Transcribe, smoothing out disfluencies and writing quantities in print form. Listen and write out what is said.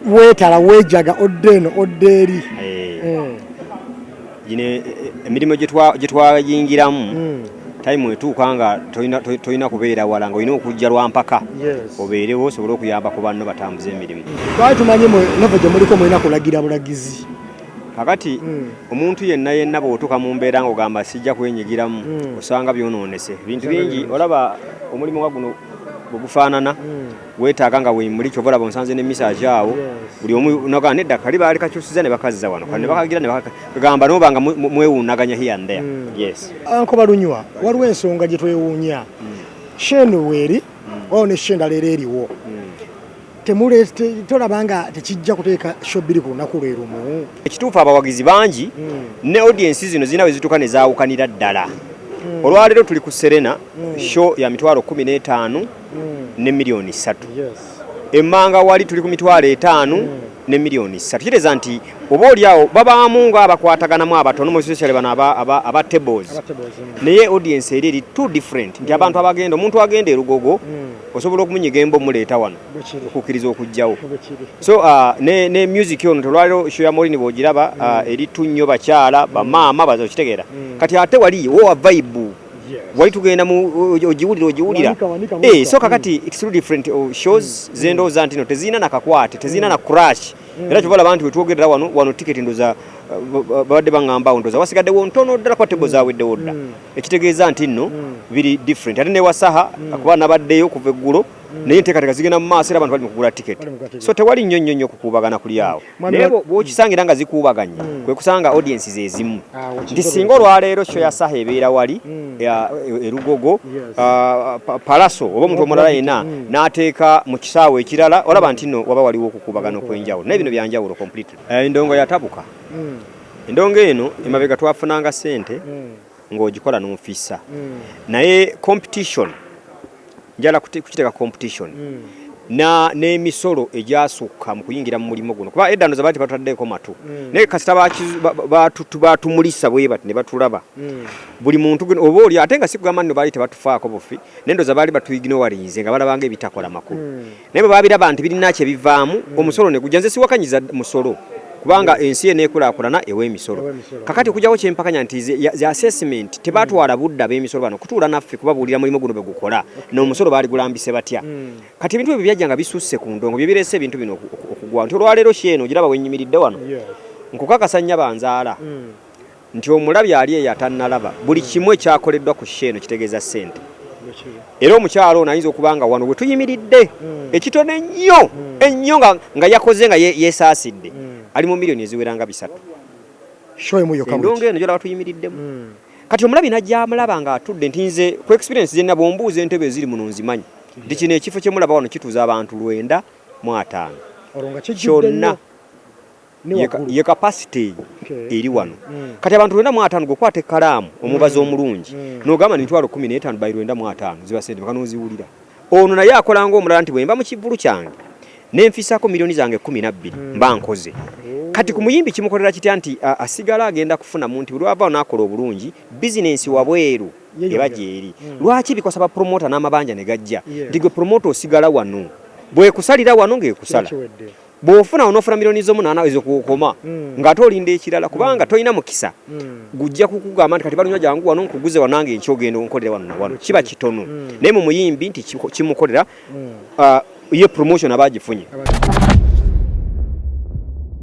Weetala, weejaga, odde eno, odde eri. Gino emirimu gye twayingiramu, time etuuka nga tolina kubeera wala, nga olina okujja lwampaka obeerewo osobole okuyamba ku banno batambuze emirimu. Twali tumanyi mwe level gye muliko mulina kulagira bulagizi. Kakati omuntu yenna yenna bw'otuuka mu mbeera ng'ogamba sijja kwenyigiramu, osanga byonoonese ebintu bingi. Olaba omulimu nga guno bwe gufaanana, weetaaga nga wemuli. Kyova olaba onsanze ne misaki awo. Buli omu nagamba nedda, kali baali kakyusiza ne bakazza wano, kali ne bakagira ne bakagamba noba nga mwewuunaganya here and there, yes. Uncle Balunywa, waliwo ensonga gye twewuunya. Show eno weeri, waliwo ne show endala era eriwo. Tolaba nga tekijja kuteeka show bbiri ku lunaku lwe lumu? Ekituufu, abawagizi bangi ne audience zino zirina we zituuka ne zaawukanira ddala. Olwaleero tuli ku Serena, show ya 15,000 ne miliyoni 3. Emmanga wali tuli ku 50,000 ne miliyoni 3. Kitegeeza nti oba oli awo babaamu nga abakwataganamu abatono, mu especially bano aba tables, naye audience eri too different nti abantu abagenda, omuntu agenda e Lugogo osobola okumunyiga emba omuleeta wano okukkiriza okugjawo. So ne music ono tolwaliro, show ya Morini bw'ogiraba, eri tunnyo bakyala, bamaama baza okitegeera. Kati ate wali wowa vibe wali tugenda mu ogiwulira ogiwulira. Wanika, wanika, wanika. So kakati it's two different shows zendowooza nti no tezirina nakakwate, tezirina na crash. Era kyova olaba nti wetwogerera wano wano tiketi ndoza babadde baŋŋamba awo ndoza wasigaddewo ntono ddala kuba table zaweddewo dda, ekitegeeza nti nno biri different. Ate newasaha kuba nabaddeyo kuva eggulo, naye enteekateeka zigenda mu maaso era abantu bali mu kugula tiketi. Bali mu kugula tiketi. So tewali nnyo nnyo nnyo kukuubagana kuli awo. Mwami Naye bw'okisangira nga zikuubaganye, kwe kusanga audience ezimu Awo nti singa olwaleero show ya Saha ebeera wali erugogo, Palaso oba omuntu omulala yenna n'ateeka mu kisaawe ekirala, olaba nti nno waba waliwo okukuubagana okw'enjawulo, naye bino byanjawulo completely. Endongo yatabuka. Endongo eno emabega twafunanga ssente ng'ogikola n'onfissa, naye competition, njala kukiteeka competition na n'emisolo egyasukka mu kuyingira mu mulimu guno, kuba edda ndoza baali tebataddeeko matu, naye kasita batumulisa bwe bati ne batulaba buli muntu oba oli, ate nga sikugamba nno baali tebatufaako bufi, naye ndoza baali batuignorinze nga balabanga ebitakola makulu. Naye bwe babiraba nti birina kye bivaamu, omusolo ne gujja. Nze siwakanyiza musolo kubanga ensi eneekulaakulana ewa emisolo. Ewa emisolo. Kakati okujjawo kyempakanya nti ze assessment tebatwala budde ab'emisolo bano kutuula naffe kubabuulira mulimu guno bwe gukola n'omusolo baali gulambise batya. Kati ebintu ebyo byajja nga bisusse ku ndongo, bye bireese ebintu bino okugwa nti olwaleero kyeno ogiraba wennyimiridde wano. Nkukakasa nnya banzaala nti omulabi ali eyo atannalaba buli kimu ekyakoleddwa ku show eno kitegeeza ssente. Era omukyalo ono ayinza okuba nga wano we tuyimiridde ekitono ennyo ennyo nga yakoze nga yeesaasidde ali mu miliyoni eziwera nga 300. Show emu yokka? Endongo eno gyolaba tuyimiriddemu. Kati omulabi najja amulaba ng'atudde nti nze ku experience zenna bw'ombuuza entebe eziri muno nzimanyi nti kino ekifo kye mulaba wano kituuza abantu 95. Olwo nga kijjudde kyonna nnyo ne waggulu. Ye capacity eri wano. Kati abantu 95, gwekwata ekkalaamu omubazi omulungi n'ogamba ni 15,000 by 95 ziba sente meka n'oziwulira. Ono naye akola ng'omulala nti bwe mba mu kivvulu kyange nenfisaako miliyoni zange 12 mba nkoze. Kati ku muyimbi kimukolera kitya nti asigala agenda kufunamu nti buli lwavaawo n'akola obulungi bizinensi wabweru Yeeyongera. eba gyeri. Lwaki bikosa ba promoter n'amabanja ne gajja nti gwe promoter osigala wano, bwekusalira wano ng'ekusala? Kiwedde. Bw'ofuna onoofuna miliyoni z'omunaana ezo kwokoma ng'ate olinda ekirala kubanga tolina mukisa gujja kukugamba nti kati Balunywa jangu wano nkuguze wano nange enkya ogenda onkolere wano na wano, kiba kitono. Naye mu muyimbi nti kimukolera ye promotion aba agifunye. Aba-